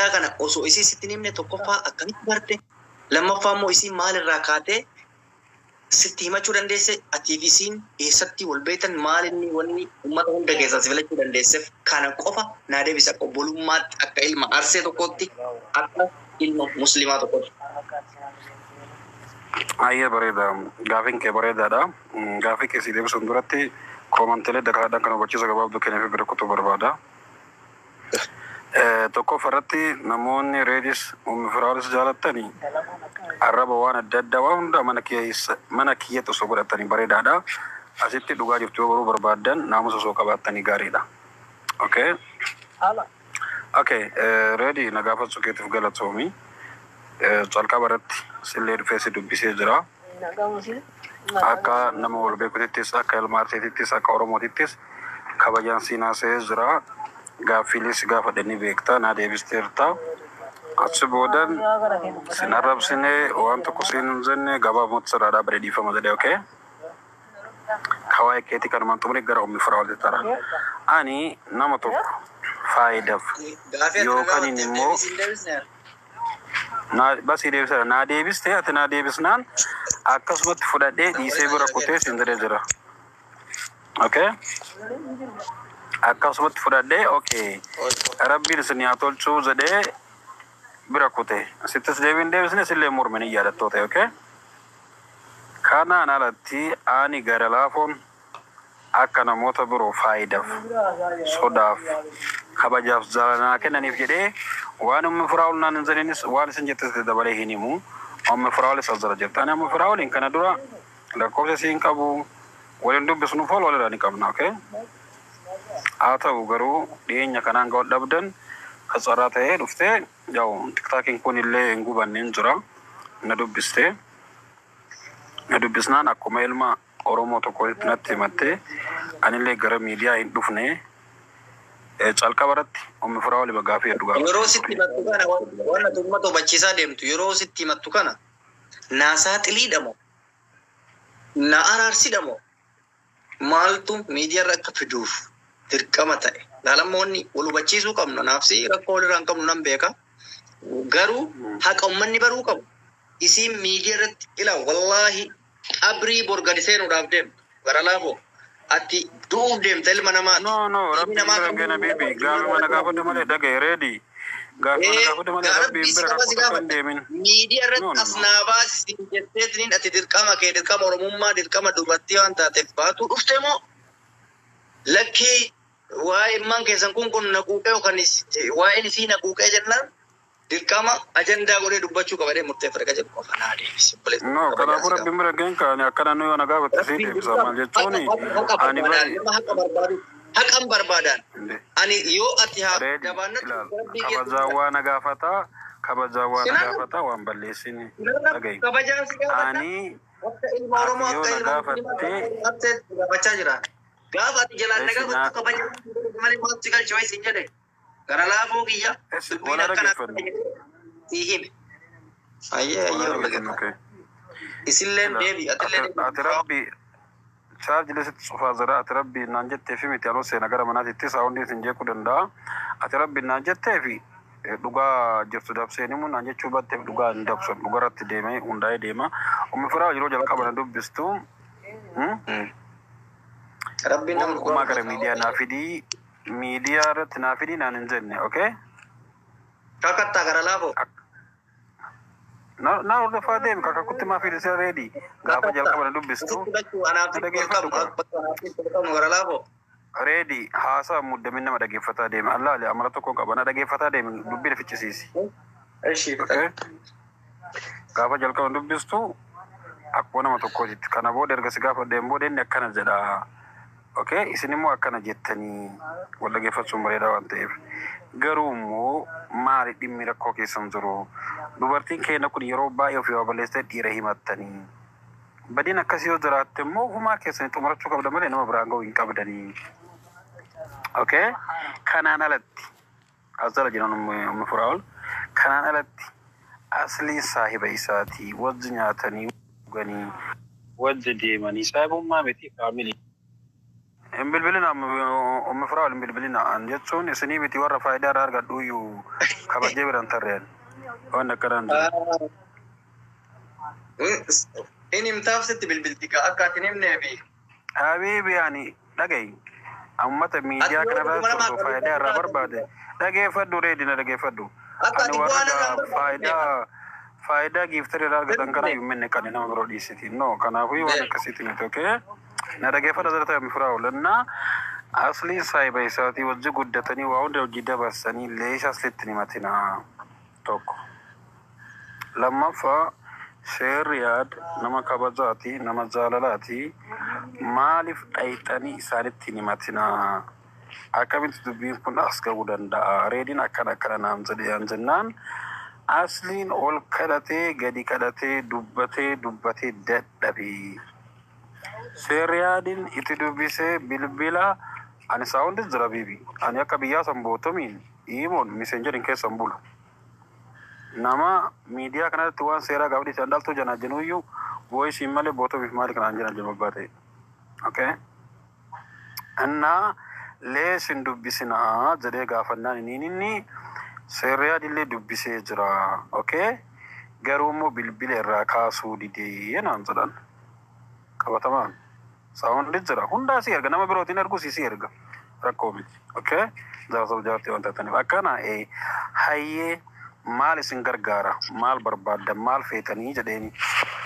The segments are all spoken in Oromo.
Ajandaa kana osoo isii sitti hin himne tokkoffaa akkamitti barte? Lammaffaa immoo isiin maalirraa kaatee sitti himachuu dandeesse? Atiif isiin eessatti wal beektan? Maal inni wanni uummata hunda keessaa si filachuu dandeesseef? Kana qofa naa deebisi akka obbolummaatti, akka ilma Arsee tokkootti, akka ilma Muslimaa tokkootti. Ayyee, bareeda. Gaafiin kee bareedaadha. Gaafii kee sii deebisuun duratti commentiilee dakaadhaan kan hubachiisa gabaabduu kenneef bira kutuu barbaada. Tokkoffaa irratti, namoonni Reedis, Ummi Firaawulis jaalattanii arraba waan adda addaa waan hundaa mana keessa mana kiyyatti osoo godhatanii bareedaadha. Asitti dhugaa jirtu yoo baruu barbaaddan naamusa osoo qabaattanii gaariidha. Okay. Okay, Reedi, na gaafachuu keetiif galatoomi. Calqaba irratti sillee dhufee si dubbisee jira. Akka nama wal beekutittis, akka ilma Arseetittis, akka Oromootittis kabajaan siin haasa'ee jira. Gaaffiilee si gaafadhe ni beekta, naa deebisteerta. Achi boodan sin arrabsine, waan tokko siin hin jenne, gabaabumatti sirraa dhaabbadhe, dhiifama jedhe, okay? Kawaa'ee keetii kanumaan xumure, gara Ummi Firaa'olitti tara. Ani nama tokko faayidaaf Gaafii ati na yookaan gaafatteef immoo deebisi hin deebisne. Na basii deebisera, naa deebiste. Ati naa deebisnaan akkasumatti fudhadhee dhiisee bira kutee siin jedhee jira. Okay? Akkasumatti fudhadhee, okay, Rabbiin isin haa tolchuu jedhee bira kute. Sittis deebiin deebisne, sillee mormini yaadattoo ta'e, okay? Kanaan alatti ani gara laafoon akka namoota biroo faayidaaf, sodaaf, kabajaaf jaalalaa kennaniif jedhee waan Ummi Firaa'ol naan hin jedhinis, waan isin jettes dabalee hin himu. Ummi Firaa'olis as jala jirti. Ani Ummi Firaa'oliin kana dura lakkoofsa isii hin qabu. Waliin dubbisnu, follow walirraa ni qabna. Okay? Haa ta'u garuu dhiyeenya kanaan ga'u dhabdan kacarraa ta'ee dhuftee, yaa'u TikTokiin kun illee hin gubanne hin jira. Na dubbiste. Na dubbisnaan akkuma ilma Oromoo tokkotti natti himattee, anillee gara miidiyaa hin dhufne. Calqaba irratti Ummi Firaa'ol gaafii hedduu Yeroo gaafattee sitti ture. himattu kana, waan ati uummata hubachiisaa deemtu, yeroo sitti himattu kana naa saaxiliidha moo na araarsidha moo maaltu miidiyaa irra akka fiduuf dirqama ta'e? Laalammoonni wal hubachiisuu qabnu, naafsi rakkoo walirraa hin qabnu nan beeka. Garuu haqa uummanni baruu qabu. Isiin miidiyaa irratti ila, wallaahi, qabrii bor gadi seenuudhaaf deemtu. Gara laafoo ati du'uuf deemta, ilma namaati. No, Ilmi Rabbiin namaa bira hin kamuu geene, bibi. Gaafii mana gaafadhu malee, dhagaye, Reedi. Gaafii mana gaafadhu malee, Rabbii Rabbiin si bira qaba si rakkoo takka hin gaafadha. deemin. Miidiyaa No, irratti no, as no. naa baasi jetteetiniin ati dirqama kee, dirqama Oromummaa, dirqama dubartii waan taateef baatuu dhufte moo, lakkii, waa'ee ilmaan keessan kun na quuqee yookaan waa'een isii na quuqee jennaan dirqama ajandaa godhee dubbachuu qaba jedhee murteeffate ka jedhu qofa naa deebisi. Obboleessa No, kabajaa kanaafuu si Rabbiin bira geen kaani akka naannoo yoo na gaafatte sii Rabbiin deebisa. dirqama Maal jechuun haqa haqa ani barbaadaan bari nama haqa barbaadu haqan barbaadaan ani yoo ati haa Reedi jabaannatti ilaal, Rabbii keessa kabajaa waa na gaafataa, kabajaa waa na Sinarra gaafataa, waan balleessini dhagahi. kabajaan si gaafadha. Ani Akka ilma ati Oromoo, yoo akka na ilma gaafattee Muslimaa gaafachaa jira. Gaafa ati jalaan na esi gaafattu na kabajaan malee maaltu si galche wayi siin jedhe. Gara laafoo kiyya esi dubbiin wala akkana dhaggeeffannu. sii hime. Ayyee Wala ayyee, wal dhaggeeffannu, dhaggeeffanna. okay. Isilleen Ila deebi, atillee ati deebi. ati Rabbi chaarjii sitti cufaa jira. Ati Rabbi naan jettee fi miti, anuu seena gara manaatitti soundiin sin jeequu danda'a. Ati Rabbi naan jettee fi dhugaa jirtu dabseen himu, naan jechuu batteef dhugaa hin dabsu, dhugarratti deemee hundaa'ee deema. Ummi Firaa yeroo jalqaba na dubbistu Rabbiin nama dhugaa gonkumaa gara dubbatu. miidiyaa naa fidii, miidiyaa irratti naa fidii naan hin jenne, okay? Kakattaa, gara laafoo? Na hordofaa deemi, kakakutti maa fidi sira, Reedi? Gaafa Kakattaa? jalqaba na dubbistu Asitti lachuu anaaf na sitti wal dhageeffadhu qabnu kaa. akka anaaf sitti wal qabnu, gara laafoo. Reedi, haasaa muddamin nama dhageeffataa deeme. Allaali amala tokko qaba, na dhageeffataa deeme, dubbii na ficcisiisi. Ishii. Okay? Gaafa jalqaba dubbistu akkuma nama tokkootitti. Kana booda erga si gaafadheen booda inni akkana jedha. Okay? Isin immoo akkana jettanii wal dhageeffachuun bareedaa waan ta'eef. Garuu immoo maali dhimmi rakkoo keessan jiru? Dubartiin keenya kun yeroo baay'ee ofii waa balleessitee dhiira himattanii. Badiin akkasii yoo jiraatte immoo humaa keessanii xumurachuu qabda malee nama biraan ga'uu hin qabdanii. Okay? Kanaan alatti as jala jiran, Ummi Firaa'ol, kanaan alatti asliin saahiba isaatii, wajji nyaatanii dhuganii, wajji deemanii, saahibummaa miti, family. Hin bilbilina, Ummi Firaa'ol, hin bilbilina. An jechuun isinii miti, warra faayidaa irraa argadhu iyyuu. Kabajee biraan tarreen. Waan akkanaan jiru. Inni himtaaf sitti bilbilti ka akka ati hin himneefi. Habiibi, ani dhagayi. Ummata miidiyaa Ati yoo kana dhuguma irraa namaa torba qabdu faayidaa irraa barbaade. barbaade. Dhageeffadhu, reedina dhageeffadhu. Akka Ani ati warra bu'aan irraa barbaadne. Faayidaa giiftar irraa argatan kana yummenne kan nama biroo dhiisiti. No, kanaafuu waan akkasiitti miti, okay? Na dhageeffadha jira ta'e firaa oolannaa. Asliin saayiba isaatii wajji guddatanii waa hunda hojii dabarsanii leesha aslitti himatina tokko. Lammaffaa, Sheeriyaad nama kabajaati, nama jaalalaati. Maaliif dhayxanii isaanitti hin himatinaa? Akkamitti dubbiin kun as ga'uu danda'a? Reediin akkana akkana naan jedhe yaan jennaan asliin ol kadhatee gadi kadhatee dubbatee dubbatee dadhabee. Seeriyaadiin itti dubbisee bilbila ani saawundi jira biibi. Ani akka biyyaa san bootomiin imoon miseenjerin keessan bulu. Nama miidiyaa kanatti waan seeraa gaafa dhiisan dhaltuu janaa jenuyyuu voisiin malee bootomiif maali kanaan jena jennu abbaa ta'e. Okay? Innaa lees hin dubbisinaa jedhee gaafannaan inni seeriyaadillee dubbisee jira. Okay? Garuu immoo bilbila irraa kaasuu didee naan jedhan. Qabatamaan. Saawundi jira. Hundaa si erga. Nama birootiin ergus si erga. Rakkoo miti. Okay? Jaarsa jaartii waan taataniif. Akkana hayyee, maal isin gargaara? Maal barbaadda? Maal feetanii jedheeni.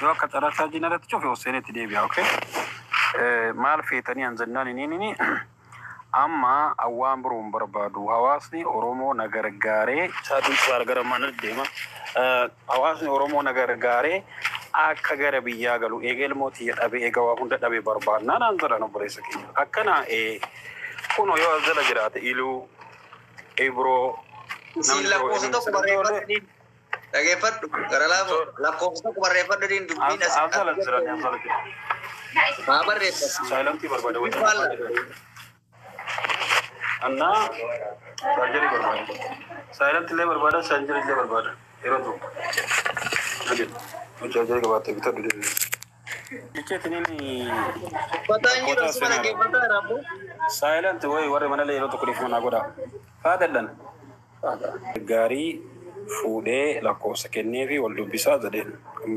Yoo akka carraa jinarratti cufe Hussein itti deebi'a. Okay? Maal feetanii an jennaan inni amma awwaan biroo hin barbaadu. Hawaasni Oromoo na gargaaree saatiin cufaar gara mana deema. Hawaasni Oromoo na gargaaree akka gara biyyaa galu eega ilmootii dhabe, eega waa hunda dhabe barbaadnaa naan jedhan obboleessa keenya. Akkana kunoo yoo as jala jiraate iluu Ibroo Isin namni biroo lakkoofsa eenyu tokko barreeffadhu. Dhageeffadhu. Gara laafoo lakkoofsa tokko barreeffadhu dubbiin as as jala jiran as jala jiran. Haa barreeffadhu. Saayilantii barbaada Dubbiin wayii. faalla. Annaa chaarjarii barbaada. Saayilantii illee barbaada, chaarjarii illee barbaada. Yeroo tokko. Chaarjarii qabaattee bitadhu deebi'e. Jecheetiniin Uffataan jiru lakkoofsa asuma seenaadha. dhaggeeffataa jira. Saayilanti wayi warri mana yeroo tokko dhiifama naa godha. Faadadhan. Gaarii fuudhee lakkoofsa kennee fi wal dubbisaa jedheen.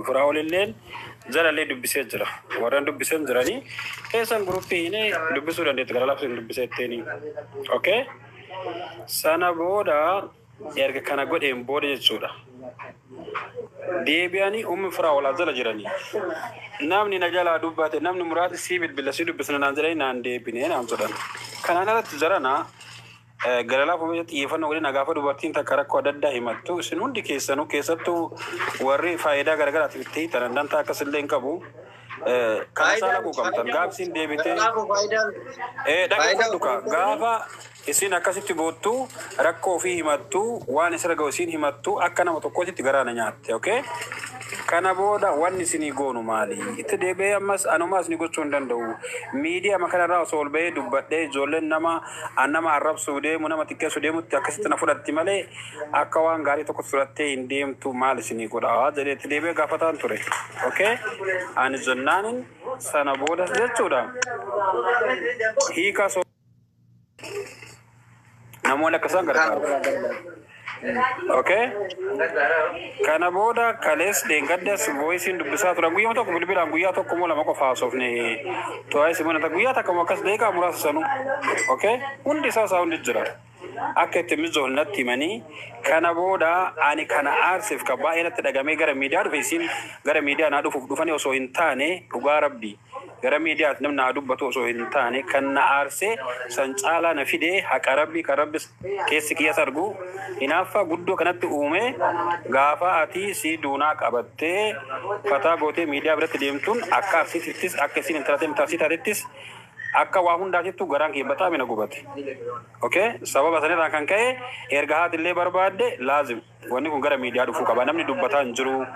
Firaa olilleen jalallee dubbisee jira. Warreen dubbisee jiranii keessan guruppii hinee dubbisuu dandeettu gara laafsin dubbisee itteeni. Okay? Sana booda erga kana godheen booda jechuudha. Deebi'anii ummi firaa olaa jala jiranii. Namni na jalaa dubbate, namni muraasni sii bilbila sii dubbisna naan jedhanii naan deebinee naan jedhan. Kanaan alatti jarana gara laafuu xiyyeeffannoo godhina gaafa dubartiin takka rakkoo adda addaa himattu isin hundi keessanuu, keessattuu warri faayidaa garaagaraatiif itti hiitan dantaa akkasillee hin qabu. Kana isaa laquu qabdan gaafsiin deebitee. Kanaafuu faayidaan Dhaggeeffadhu ka gaafa isin akkasitti boottu, rakkoo ofii himattu, waan isirra ga'u isin himattu, akka nama tokkootitti garaa na nyaatte, okay? Kana booda wanni isinii goonu maali? Itti deebi'ee ammas anumaas ni gochuu hin danda'u. Miidiyaa kanarraa osoo ol bahee dubbadhee ijoolleen nama an nama arrabsuu deemu, nama xiqqeessuu deemutti akkasitti na fudhatti malee akka waan gaarii tokko fudhattee hin deemtu, maal isinii godha jedhee itti deebi'ee gaafataan ture. Okay? Ani jennaanin sana booda jechuudha. Hiika soo namoonni akka isaan gargaaru. Okay? Kana booda kalees dheengaddas voisiin dubbisaa turan, guyyaa tokko bilbilaan guyyaa tokko moo lama qofa haasofne, to'aa mana guyyaa takka moo akkas deeqaa muraasa sanuu. Okay? Hundi isaa isaa hundi jira. Akka itti mijoon natti himanii kana booda ani kana aarseef ka baay'ee natti dhagamee gara miidiyaa dhufe, isiin gara miidiyaa naa dhufuuf dhufanii osoo hin taane, dhugaa rabbii gara miidiyaatti namni naa dubbatu osoo hin taane, kan na aarsee san caalaa na fidee haqa rabbii kan rabbi keessi kiyyas argu hinaaffaa guddoo kanatti uume, gaafa ati si duunaa qabattee fataa gootee miidiyaa biratti deemtuun akka arsiitittis akka isiin intala arsii taatettis akka waa hundaatittu garaan kiyya baxaami na gubate. Okay? Sababa sanirraan kan ka'e erga haatillee barbaadde laazim wanni kun gara miidiyaa dhufuu qaba. Namni dubbataa hin jiru.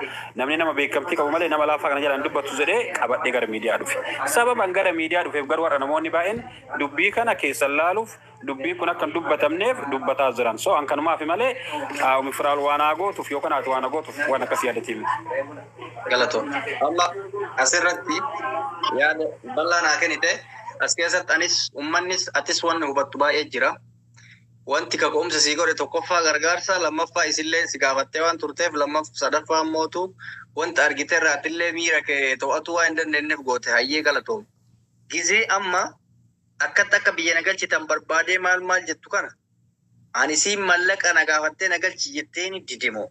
Namni nama beekamtii qabu malee nama laafaa kana jalaan dubbatu jedhee qabadhee gara miidiyaa dhufe. Sababan gara miidiyaa dhufeef garuu har'a namoonni baay'een dubbii kana keessan laaluuf, dubbii kun akka hin dubbatamneef dubbataa jiran. So an kanumaafi malee umi firaal waan haa gootuuf yookaan haati waan haa gootuuf waan akkasii yaadatii miti. Galatoon. Amma asirratti yaada bal'aa naa kennite. As keessatti anis, uummannis, atis wanni hubattu baay'ee jira. Wanti kaka'umsa sii godhe tokkoffaa gargaarsa, lammaffaa isillee si gaafattee waan turteef, lammaffaa sadaffaa mootu wanta argite irraatillee miira kee to'atuu waan hin dandeenyeef goote. Hayyee, galatoom. Gizee amma akkatti akka biyya na galchitan barbaadee maal maal jettu kana, ani siin mallaqa na gaafattee na galchi jetteeni didimo,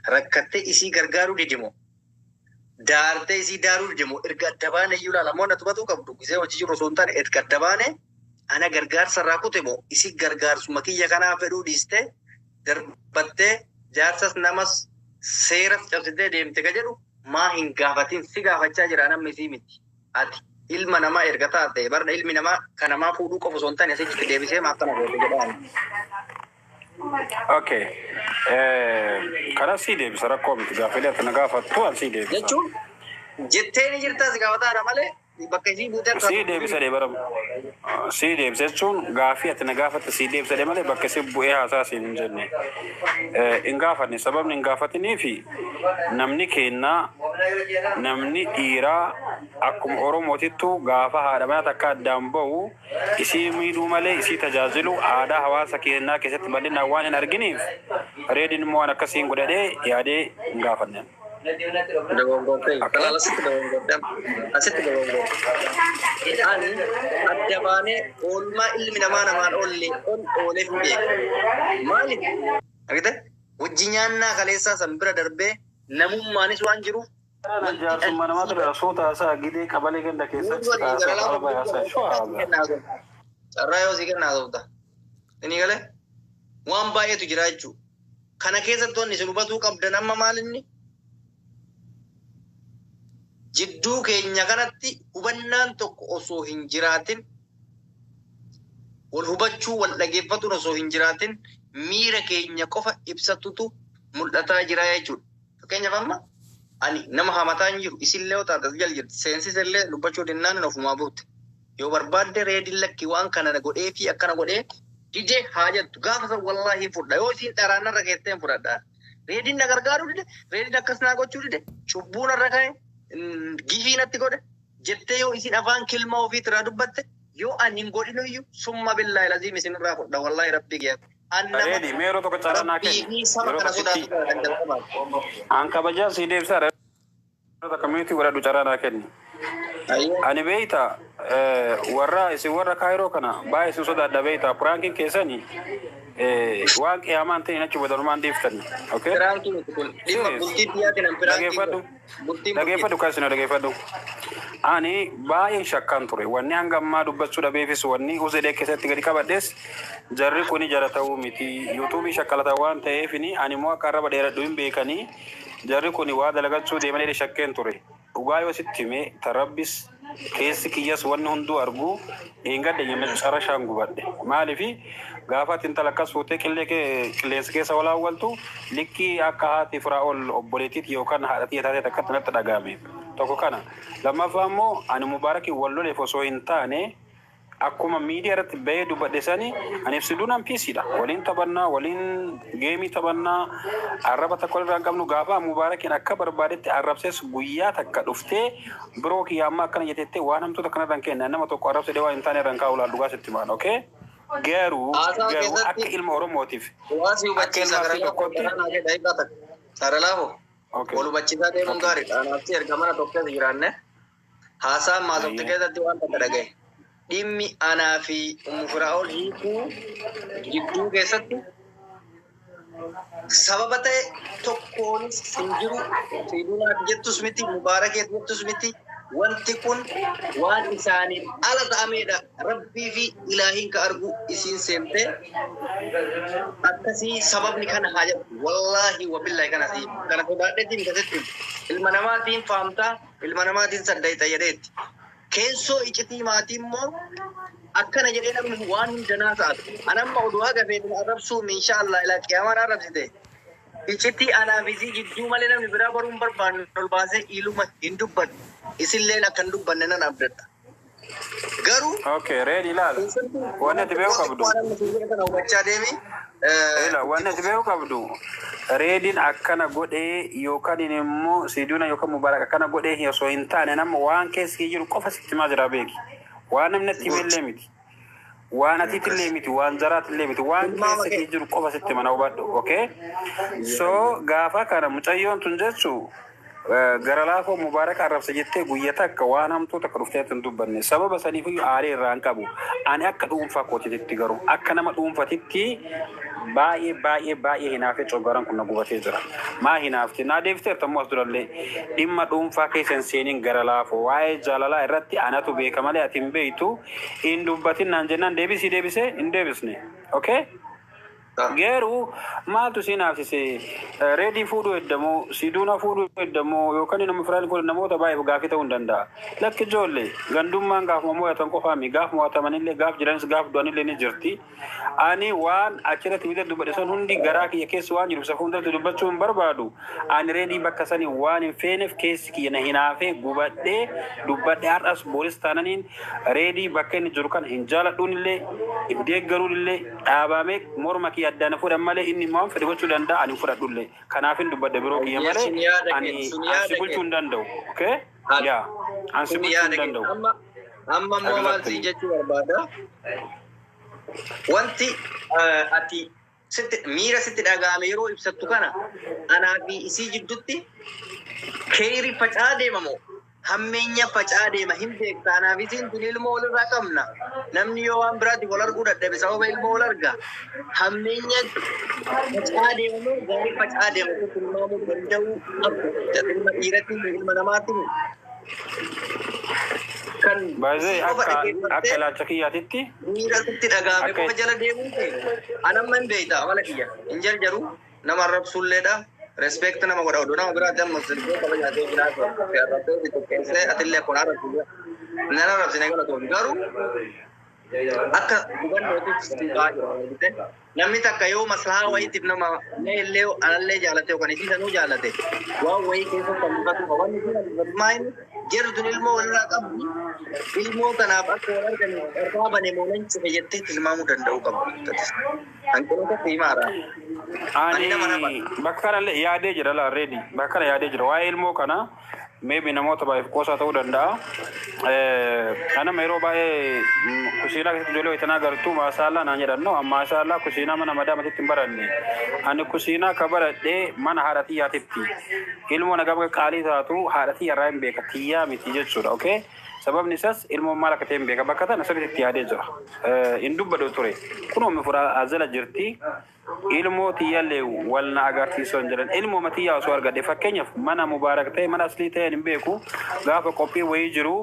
rakkattee isii gargaaruu didimo, daartee isii daaruu didimo? Erga adda baane iyyuu ilaala na tubatuu qabdu gizee hojii jiru osoo hin taane, erga adda baane ana gargaarsa irraa kute moo, isii gargaarsuma kiyya kanaa fedhuu dhiistee darbattee jaarsas namas seeras cabsitee deemte ka jedhu maa hin gaafatin? Si gaafachaa jira namni, isii miti. Ati ilma namaa erga taate barna ilmi namaa kan namaa fuudhuu qofa osoo hin taane asitti deebisee maaf kana goote jedhaan. Okay. Karaa sii deebisa, rakkoo miti. Gaaffilee ati na gaafattu an sii deebisa. Jechuun jettee ni jirtaa, si gaafataadha malee bakka isii buutee akka Sii deebisa dee bara sii deebisa jechuun gaaffii ati na gaafatte sii deebisa dee malee bakka isii bu'ee haasaa siin hin jenne. Hin gaafanne. Sababni hin gaafatiniifi namni kennaa, namni dhiiraa akkuma Oromootittu gaafa haadha manaa takka addaan bahu isii miidhuu malee isii tajaajilu aadaa hawaasa keenyaa keessatti bal'inaan waan hin arginiif, Reediin immoo waan akkasii hin godhadhee yaadee hin gaafanne. Dogongortee. Kalaal, asitti dogongortee. Asitti dogongortee. Ani adda baanee oolmaa ilmi namaa namaan oolle ol ooleef hin beeku. Maaliif? Argite? Hojii nyaannaa kaleessaa san bira darbee namummaanis waan jiruuf. Jaarsummaa namaatu dha suuta haasaa gidee qabalee ganda keessatti haasaa qalba haasaa shu'aa. Carraa yoo sii kennaa ta'uta. Inni galee waan baay'eetu jira jechuudha. Kana keessatti wanni isin hubatuu qabdan amma maal inni? Jidduu keenya kanatti hubannaan tokko osoo hin jiraatin, wal hubachuu, wal dhageeffatuun osoo hin jiraatin, miira keenya qofa ibsatutu mul'ataa jira jechuudha. Fakkeenyaaf amma ani nama hamataa hin jiru, isillee yoo taate as jala jirti, seensisa illee dubbachuu dinnaan ofumaa buute. Yoo barbaadde Reediin lakki waan kana godhee fi akkana godhee didee haa jettu, gaafa san wallaahi hin fudha. Yoo isiin dharaan narra keessee hin fudhadha. Reediin na gargaaruu dide, Reediin akkas naa gochuu dide, cubbuu narra ka'e, gifii natti godhe jettee yoo isin afaan kilma ofiitirraa dubbatte, yoo ani hin godhinu iyyuu, summa billaahi laziim isinirraa fudha, wallaahi rabbii kiyya. An nama Reedi, mee yeroo tokko carraa naa rabbii kenni. fi saba Yeroo kana tokkotti sodaatu kan jalqabaati. An kabajaa sii deebisaa, yeroo takka miitii godhadhu, carraa naa kenni. Ayyee. Ani beeyta, warra isin warra Kaayiroo kana baay'ee isin sodaadha, beeyta, prankiin keessani waan qiyaamaan ta'in achi badanumaan dhiiftani. Okay? Prankii miti kun, dhimma Serious. bultii biyyaatiin an prankii Dhageeffadhu. godhu. Bultiin Dhageeffadhu, kaasina dhageeffadhu. Ani baay'een shakkaan ture. Wanni hanga ammaa dubbachuu dhabeefis, wanni uzedee keessatti gadi qabadhes, jarri kuni jara ta'uu miti. YouTubeii shakkalata waan ta'eefini ani immoo akka arraba dheeradhu hin beekanii jarri kuni waa dalagachuu deemanii shakkeen ture. Dhugaa yoo sitti hime, tarabbis keessi kiyyas wanni hunduu argu, dheengadda carashaan gubadhe. Maaliifi gaafa ati intala akkas fuutee qillee kee qilleensa keessa walaawwaltu likkii akka haati firaa ol obboleettiiti yookaan haadha tiyya taatee takkatti natti dhagahame. Tokko kana. Lammaffaa immoo ani Mubaarakiin wal loleef osoo hin taane, akkuma miidiyaa irratti bahee dubbadhe sani, ani ibsiduun piisiidha. Waliin taphannaa, waliin gameii taphannaa, arraba takka walirraa hin qabnu. Gaafa Mubaarakiin akka barbaadetti arrabsees guyyaa takka dhuftee biroo kiyya amma akkana jettettee waan hamtuuta kanarra hin kenne. Nama tokko arrabsee waan hin taane irra hin kaa'u, laal, dhugaa sitti maan, okay? Garuu Haasaa garuu akka keessatti ilma Oromootiif waa si akka hubachiisa ilma gara Arsii laafoo tokkotti gara naa jedha hiikaa takka. Gara laafoo okay. wal hubachiisaa deemuun gaariidha. Anaaf erga mana tokko keessa jiraanne haasaan maasofte keessatti waan takka dhagaye. Dhimmi anaa fi Ummu Firaa'ol hiikuu jidduu keessatti sababa ta'e tokkoonis hin jiru. Siidunaaf jettus miti, Mubaarakeet jettus miti. Wanti kun waan isaaniin ala ta'ameedha. Rabbii fi ilaahiin ka argu isiin seentee akkasii sababni kana haa jedhu. Wallaahi wabillaahi kana sii kana sodaadheetiin keessatti ilma namaatiin faamtaa, ilma namaatiin saddayta jedheetti. Keessoo icitii maatii immoo akkana jedhee namni waan hundanaa ta'atu. Anamma oduu haga feetin arrabsuu, insha Allah ilaa qiyaamaan arrabsite. Icitii anaa fi isii jidduu malee namni biraa baruu hin barbaanne ol baasee iluma hin dubbadhu. Isilleen akka hin dubbanne nan abdadha. Garuu Okay, ready, ilaala. Wanni ati beekuu qabdu. kana hubachaa deemi. Ila, wanni ati beekuu qabdu, Reediin akkana godhee yookaan immoo Siduuna yookaan Mubaarak akkana godhee osoo hin taane, nama waan keessa jiru qofa sitti himaa jira, beeki. Waan namni natti himellee miti. Waan atiitillee miti, waan jaraatillee miti, waan Tilmaama keessa kee. kee jiru qofa sitti mana hubadhu. Okay? So gaafa kana mucayyoon tun jechu gara laafoo Mubaarak arrabsa jettee guyya takka waan hamtuu takka dhuftee hin dubbanne. Sababa saniifiyyuu aarii irraa hin qabu. Ani akka dhuunfaa kootiitti garuu akka nama dhuunfatitti baay'ee baay'ee baay'ee hinaafee coggaran kun na gubatee jira. Maa hinaafte? Naa deebiteerta immoo as durallee dhimma dhuunfaa keessa hin seeniin, gara laafoo waa'ee jaalalaa irratti anatu beeka malee ati hin beektu, hin dubbatin naan jennaan deebisii deebisee hin deebisne. Okay? Garuu maaltu si naafsise? Reedii fuudhuu eddamoo, siduuna fuudhuu eddamoo, yookaan nama firaan kun namoota baay'eef gaafii ta'uu hin danda'a. Lakki ijoollee, gandummaan gaafuma mo'atan qofaami, gaaf mo'atamanillee, gaaf jiranis, gaaf du'anillee ni jirti. Ani waan achirratti mita dubbadhe sun hundi garaa kiyya keessa waan jiru isa fuulduratti dubbachuu hin barbaadu. Ani reedii bakka sanii waan hin feeneef keessi kiyya na hinaafee gubadhee dubbadhe. Har'as boolis taananiin reedii bakka inni jiru kana hin jaaladhuun illee, hin deeggaruun illee, dhaabamee morma kiyya addaan fuudhan malee inni waan fedhe gochuu danda'a, ani hin fudhadhullee. Kanaaf hin dubbadhe biroo kiyya malee Sun yaada ani kee, sun ansi yaada bulchuu kee. hin danda'u. Okay? Yaa. Ansi Sun bulchuu hin yaada kee. danda'u. Amma immoo maal siin jechuu barbaada? Wanti ati sitti miira sitti dhaga'ame yeroo ibsattu kana anaa fi isii jidduutti keeyri faca'aa deema moo hammeenya faca'aa deema hin beekta. Anaa fi isiin tun ilmoo walirraa qabna. Namni yoo waan biraatti wal arguu dadhabe sababa ilmoo wal arga. Hammeenya faca'aa deema moo gaarii faca'aa deema kun tilmaamuu danda'uu qabdu. Ilma dhiiratti, ilma namaatti kan Baay'ee qofa akka akka dhaggeeffattee ilaalcha kiyyaatitti miira sitti dhaga'ame akka qofa jala deemuu ta'e anamma hin beekta, amala kiyya hin jarjaru, nama arrabsulleedha, respect nama godha. Oduu nama biraatti amma sirbii kabajaatee biraa arrabsee si xiqqeessee atillee akkuma arrabsu nan arrabsine galatoon, garuu akka hubannootiif si ba'aa jira argite. Namni takka yoo maslahaa wayiitiif nama mee illee anallee jaalate yookaan isii sanuu jaalate waan wayii keessatti hambifatu qaba. Wanni isiin hambifatu maa inni jedhu tun ilmoo walirraa qabdi, ilmoo tanaaf akka wal arganii carraa bane moo nan cufe jettee tilmaamuu danda'uu qabdu. Hanqinoota himaadha. Ani nama nama. Ani bakka kanallee yaadee jira laa, reedi bakka kana yaadee jira. Waa'ee ilmoo kana maybe namoota baay'eef qoosaa ta'uu danda'a. Anama yeroo baay'ee kushiinaa keessatti ijoollee wayitanaa gartuu maashaallaa naan jedhan, no, maashaallaa kushiinaa mana madaamatitti hin baranne. Ani kushiinaa ka baradhee mana haadha xiyyaatitti. Ilmoo nagaa qaalii taatu haadha xiyyaarraa hin beeka, xiyyaa miti jechuudha. Okay? Sababni isaas ilmoon maal akka ta'e hin beeka. Bakka tana sirriitti itti yaadee jira. Hin dubbadhu ture. Kunoo furaa azala jirti. Ilmoo tiyyallee wal na agarsiisoo hin jedhan. Ilmoo matiyyaa osoo argadhe, fakkeenyaaf mana Mubaarak ta'e, mana Aslii ta'e hin beeku, gaafa qophii wayii jiru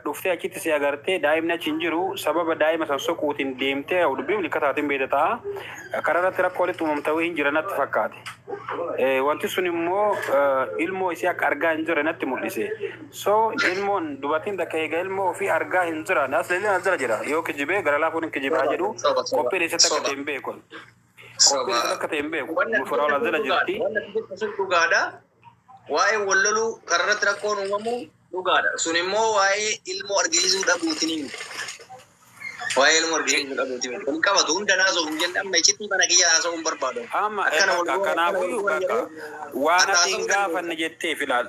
dhuftee achitti si agartee daa'imni achi hin jiru, sababa daa'ima san soquutiin deemtee dubbii likka taatiin beekta ta'a, karaa irratti rakkoo walitti uumamta wayii hin jira natti fakkaate. Wanti sun immoo ilmoo isii akka argaa hin jirre natti mul'ise. So ilmoon dubartiin takka eega ilmoo ofii argaa hin jiran, Asliin as jala jira, yoo kijibee gara laafuun hin kijibaa jedhu Soba, soba, qophiin eessatti akka soba. ta'e hin beeku. Qophiin eessatti akka ta'e hin beeku. Wanni ati Mufuraa jettu as jala sun dhugaadha. jirti. Wanni ati jettu sun dhugaadha. Waa'ee walloluu kararratti rakkoon uumamu dhugaadha. Sun immoo waa'ee ilmoo argisiisuu dhabuutiin miti. Waa'ee ilmoo argisiisuu dhabuutiin miti. Wal qabatu hunda naasoo hin jenne, amma iccitii mana kiyya haasa'uu hin barbaadu. Amma Akkana wal bakka goona, akkana wal kanaafuyyuu goona bakka jedhee waan ati ati hin haasa'uu gaafanne dandeessa. jettee filaal.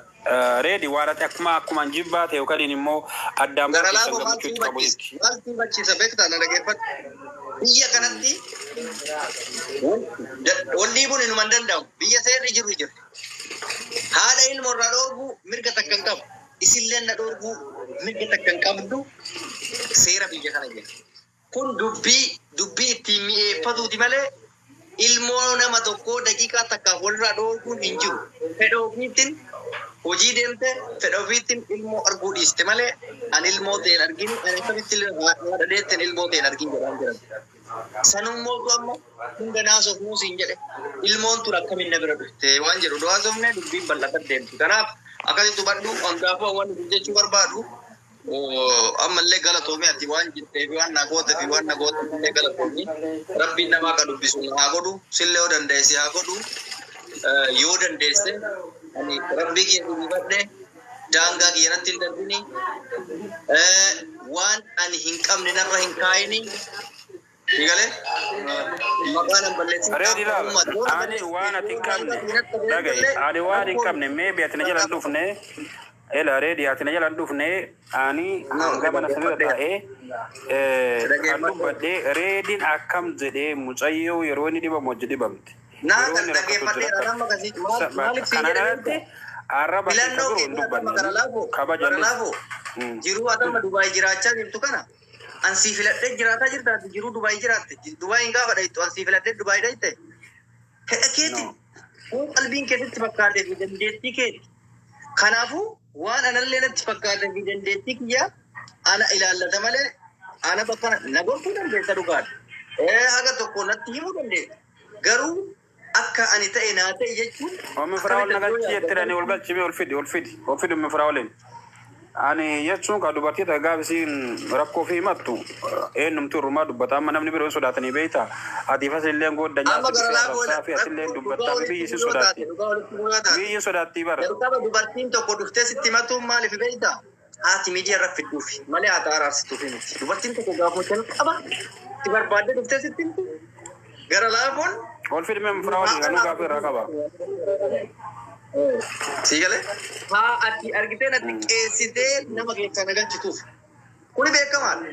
Reedi waan ati akkuma jibbaa ta'e yookaan immoo addaan Gara ba'uu keessan laafoo maal si gammachuu itti qabu hubachiisa? jetti. Maal si hubachiisa beektaa? Na dhaggeeffadhu. Biyya kanatti wal dhiibuun inuma hin danda'amu. Biyya seerri jiru jira. Haadha ilmoo irraa dhoorguu mirga takka hin qabu. Isillee na dhoorguu mirga takka hin qabdu, seera biyya kana jira. Kun dubbii ittiin mi'eeffatuuti malee ilmoo nama tokkoo daqiiqaa takkaaf walirraa dhoorguun hin jiru. Fedha ofiitiin hojii deemte, fedha ofiitiin ilmoo arguu dhiiste malee ani ilmoo ta'een arginu, ani akkamitti haadha deetteen ilmoo ta'een argin jedhaan jiran. Sanummootu amma hunda naasofnuu siin jedhe, ilmoon tun akkamiin na bira dhufte waan jedhu haasofne, dubbiin bal'ata deemti. Kanaaf akkasitti hubadhu. Hangaafuu waan nuti jechuu barbaadu, ammallee galatoomii ati waan jettee fi waan na goote fi waan na goote illee galatoomii. Rabbiin namaa akka dubbisu haa godhu, sillee yoo dandeesse haa godhu. Yoo dandeesse ani rabbii kiyya dubbifadhe, daangaa kiyya natti hin darbini, waan ani hin qabne narra hin kaayini. Galee maqaa nan balleessin. Reedi laala. Ani waan ati hin qabne dhagaye. Ani waan hin qabne maybe ati na jala hin dhufne. Ela reedi ati na jalaan dhufne ani No, hanga mana sanirra dhaggeeffadheera. taa'ee kan Dhaggeeffadheera. dubbadhee reediin akkam jedhee mucayyoo yeroo inni dhibamu hojii dhibamte. Naa Yeroo kan inni rakkatu hojii dhaggeeffadheera rakkate. nama akkasii maaliif siin Kanaan jedhe alatti beektaa? arraba kee ka Filannoo biroo kee hin kana gara dubbanne laafoo gara kabajallee. laafoo jiruu atama Dubaay jiraachaa jirtu kana ansii filadhee jiraataa jirta ati jiruu Dubaay jiraatte Dubaay hin gaafa dhayittu ansii filadhee Dubaay dhayitte fedha keeti No. kun qalbiin keetitti fakkaatee fi dandeettii keeti. Kanaafuu waan anallee natti fakkaatee fi dandeettii kiyya ana ilaallata malee ana bakka na gorsuu dandeessa dhugaadha. Ee haga tokko natti himuu dandeessa. Garuu akka ani ta'e naa ta'e jechuun Ommi firaa ol akkamitti na ati yoo galchi yaadda jettedhani ol galchi mee ol fidi ol fidi ol fidi ommi firaa oliin. Ani jechuun ka dubartii ta gaaf isiin rakkoo fi himattu eenyumtu irrumaa dubbata amma namni biroo hin sodaatanii beekta. Ati fas illee goodda Amma nyaatti gara dhufee laafoo arrabsaa fi atillee rakkoo dhugaa dubbattaa fi walitti biyyi si himuu yoo taate sodaatti. dhugaa walitti himuu yoo taate Biyyi sodaatti bara. jalqaba dubartiin tokko dhuftee sitti himatuun maaliif beektaa? Haati miidiyaa irra fidduufi malee haati araarsituufi miti. Dubartiin tokko gaafa jalqaba si barbaaddee dhuftee sitti himtu gara laafoon Ol fidi mee firaa waliin kanuu gaafa irraa qaba. Si galee? Haa ati argitee natti qeessitee nama keessaa na galchituuf. Kuni beekamaadha.